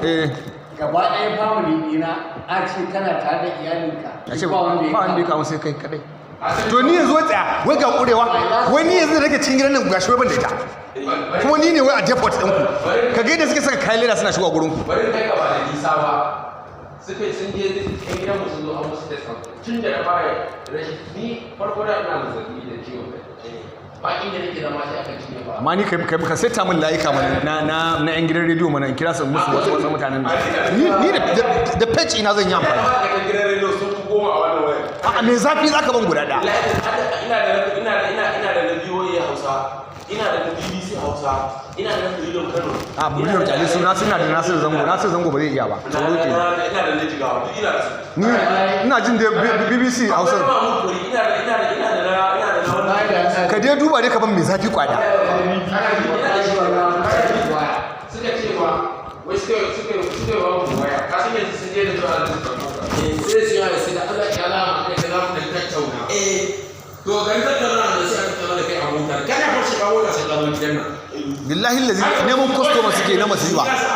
Eh. Gaba ɗaya family ɗina, a ce kana tare da iyalinka, A ce ba wanda ya ba wanda ya kama. kawo sai kai kadai. To ni yanzu wai, tsaya, wai ga kurewa, wai ni yanzu da nake cikin gidan nan, gashi wai ban da ita, kuma ni ne wai a depot ɗinku. Ka ga yadda suke saka kayan leda suna shigowa gurin ku. Bari kai ka ba da nisa ba. Suka sun je, yan gidan mu sun zo an musu test. Tun da na fara rashin, ni farko da ina zazzabi da ciwon kai, ba inda nake zama sai aka cinye ba. Amma ni kai ka seta min layuka mana na yan gidan rediyo mana, in kira su musu wasu mutanen nan. Ni da page ina zan yi amfani. Ma'aikatan gidan rediyo sun fi 10 a wannan wayar. A'a, me zafi zaka ban guda ɗaya. Ina da na VOA Hausa, ina da na BBC Hausa, ina da na Freedom Kano. A Freedom, kyale su. Na suna da Nasiru Zango. Nasiru Zango ba zai iya ba, tsoro ke. Ina da na Jigawa, duk ina da su. Ni ina jin da BBC Hausa. Akwai na Mahmud Kwari, ina da na wannan. Ka dai duba dai ka ban mai zafi kwada. Ina da shi. Suka ce ma wai suka yi wa mu waya. Ka san yanzu sun je da zuwa da suka karɓo ka. Sai su yi Sai da Allah ya lama kai da zamu dan tattauna. Eh, to kan tattauna da sai aka tattauna da kai a mota, kana fa shiga mota sai ka zo gidan nan. Billahi lazi, neman customer suke na masifa. Ka san